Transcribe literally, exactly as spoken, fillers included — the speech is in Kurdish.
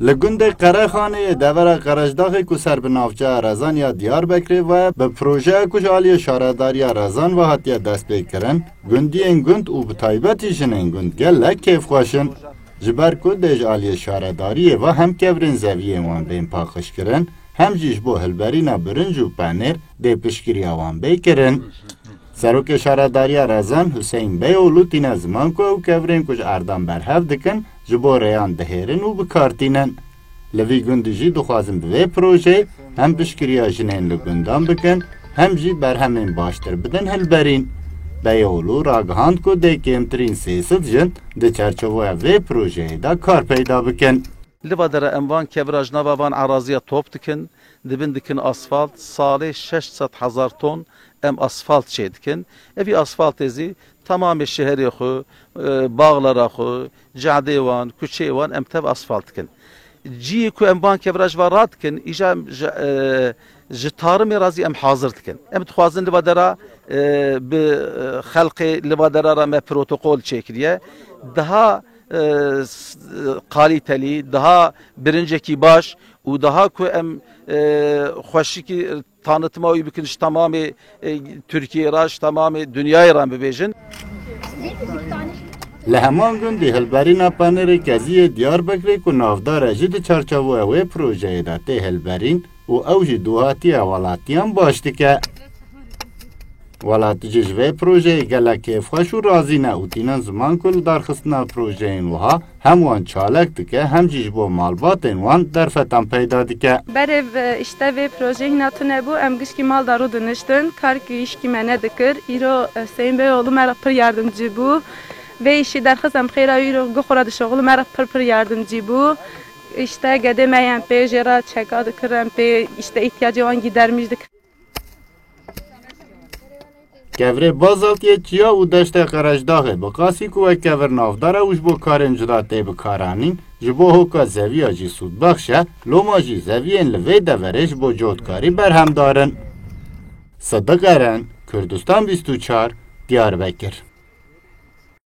Li gundê Qerexanê yê devera Qerejdaxê ku ser bi navçeya Rezan ya Diyarbekirê ve ye, bi projeya ku ji aliyê Şaredariya Rezan ve hatiye destpêkirin, gundiyên gund û bi taybetî jinên gund gelek kêfxweş in. Ji ber ku dê ji aliyê şaredariyê ve hem kevirên zeviyên wan bên paqijkirin, hem jî ji bo hilberîna birinc û penêr dê piştgiriya wan bê kirin. Serokê Şaredariya Rezan Huseyîn Beyoğlu tîne ziman ku ew kevirên ku ji erdan berhev dikin, ji bo rêyan dihêrin û bi kar tînin. Li vî gundî jî dixwazin bi vê projeyê hem piştgiriya jinên li gundan bikin, hem jî berhemên baştir bidin hilberîn. Beyoğlu ragihand ku dê kêmtirîn sê sed jin di çerçeveya vê projeyê de kar peyda bikin. Li va dera em van kevira ji nava van eraziya top dikin, dibin dikin asfalt, salê şeş sed hezar ton em asfalt çê dikin. Evî asfaltê zî tamamê şeherê xwe, e, baxlara xwe, cadê wan, kuçeyê wan em tev asfalt dikin. Ciyê ku em van kevira ji va radikin, îja em ji, e, ji tarimê re zî em hazir dikin. Em dixwazin li va dera, e, bi, e, xelkê li va dera re me protokol çêkiriye. Daha, e, s-, kalîtelî, daha birincekî baş û daha ku em, e, xweşikî tanitma wî bikin ji temamê, e, Tirkiyeyê re, ji temamê dinyayê re em bibêjin. Li heman gundî hilberîna penêrê kezî yê Diyarbekirê ku navdar e jî di çarçevoya wê projeyê de tê hilberîn û ew jî duhatiya welatiyan baş dike. Welatî jî ji vê projeyê gelek kêfxweş û razî ne û tînin ziman ku li darxistina projeyên wiha hem wan çalak dike, hem jî ji bo malbatên wan derfetan peyda dike. Berê v-, îşte vê projeyê hîna tune bû, em gişkî mal de rûdiniştin, karkî îşkî me nedikir. Îro, e, Hüseyin Beyoğlu me re pir yardimcî bû. Vê îşî derxist em xêra îro gi xwe re dişoxilin, me re pir pir yardimcî bû. Îşte gedê me yên pê jê re çeka dikir, em pê îşte îhtiyacê wan gîdermîş dikir. Kevirê bazalt yê Çiya û Deştê Qerejdaxê bi qasî ku wek kevir navdar e û ji bo karên cuda tê bikaranîn, ji bo hoka zeviya jî sûdbexş e, loma jî zeviyên li vê deverê ji bo cotkarî berhemdar in. Sidiq Eren, Kurdistan bîst û çar, Diyarbekir.